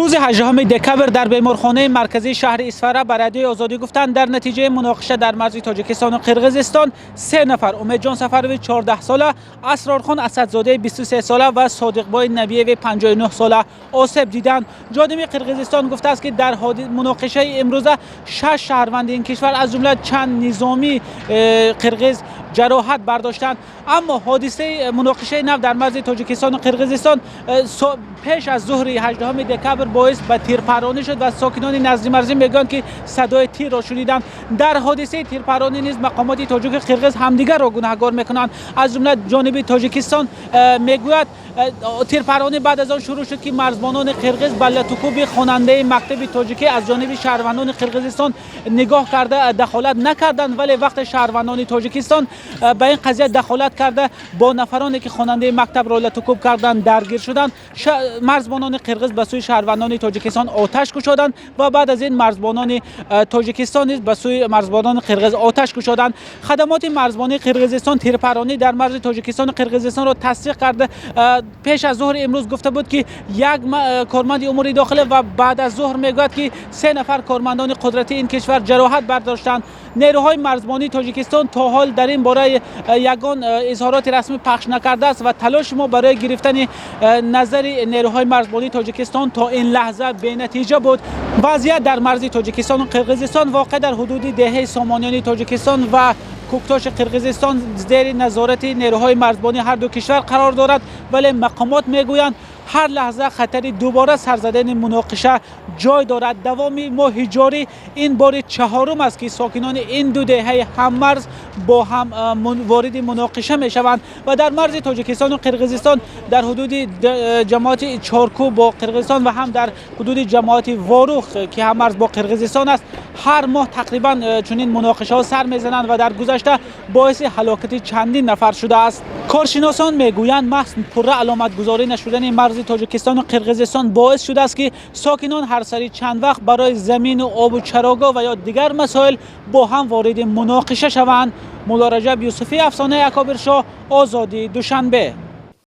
Рӯзи 18 декабр дар беморхонаи марказии шаҳри Исфара ба Радиои Озодӣ гуфтанд, дар натиҷаи муноқиша дар марзи Тоҷикистону Қирғизистон се нафар: Умедҷон Сафарови 14 сола, Асрорхон Асадзодаи 23 сола ва Содиқбой Набиеви 59 сола осеб диданд. Ҷониби Қирғизистон гуфтааст, ки дар муноқишаи имрӯза шаш шаҳрванди ин кишвар, аз ҷумла чанд низомии қирғиз, ҷароҳат бардоштанд. Аммо ҳодисаи муноқишаи нав дар марзи Тоҷикистону Қирғизистон пеш аз зуҳри 18 декабр боис ба тирпаронӣ шуд ва сокинони наздимарзӣ мегӯянд, ки садои тирро шуниданд. Дар ҳодисаи тирпаронӣ низ мақомоти тоҷику қирғиз ҳамдигарро гунаҳгор мекунанд. Аз ҷумла ҷониби Тоҷикистон мегӯяд, тирпаронӣ баъд аз он шурӯъ шуд, ки марзбонони қирғиз ба латукӯби хонандаи мактаби тоҷикӣ аз ҷониби шаҳрвандони Қирғизистон нигоҳ карда дахолат накарданд, вале вақте шаҳрвандони Тоҷикистон ба ин қазия дахолат карда, бо нафароне ки хонандаи мактабро латукӯб карданд, даргир шуданд, марзбонони қирғиз ба сӯи шаҳрвандони Тоҷикистон оташ кушоданд ва баъд аз ин марзбонони Тоҷикистон низ ба сӯи марзбонони қирғиз оташ кушоданд. Хадамоти марзбонии Қирғизистон тирпаронӣ дар марзи Тоҷикистону Қирғизистонро тасдиқ карда, пеш аз зуҳри имрӯз гуфта буд, ки як корманди умури дохилӣ ва баъд аз зуҳр мегӯяд, ки се нафар кормандони қудрати ин кишвар ҷароҳат бардоштанд. Нерӯҳои марзбонии Тоҷикистон то ҳол дар ин бора ягон изҳороти расмӣ пахш накардааст ва талоши мо барои гирифтани назари нерӯҳои марзбонии Тоҷикистон то ин лаҳза бенатиҷа буд. Вазъият дар марзи Тоҷикистону Қирғизистон, воқеъ дар ҳудуди деҳаи Сомониёни Тоҷикистон ва Куктоши Қирғизистон, зери назорати нерӯҳои марзбонии ҳар ду кишвар қарор дорад, вале мақомот мегӯянд, ҳар лаҳза хатари дубора сар задани муноқиша ҷой дорад. Давоми моҳи ҷорӣ ин бори чаҳорум аст, ки сокинони ин ду деҳаи ҳаммарз бо ҳам вориди муноқиша мешаванд ва дар марзи Тоҷикистону Қирғизистон, дар ҳудуди ҷамоати Чоркӯ бо Қирғизистон ва ҳам дар ҳудуди ҷамоати Ворух, ки ҳаммарз бо Қирғизистон аст, ҳар моҳ тақрибан чунин муноқишаҳо сар мезананд ва дар гузашта боиси ҳалокати чандин нафар шудааст. Коршиносон мегӯянд, маҳз пурра аломатгузорӣ нашудани марзи Тоҷикистону Қирғизистон боис шудааст, ки сокинон ҳар сари чанд вақт барои замину обу чарогоҳ ва ё дигар масоил бо ҳам вориди муноқиша шаванд. Мулло Раҷаб Юсуфӣ, Афсонаи Акобиршоҳ, Озодӣ, Душанбе.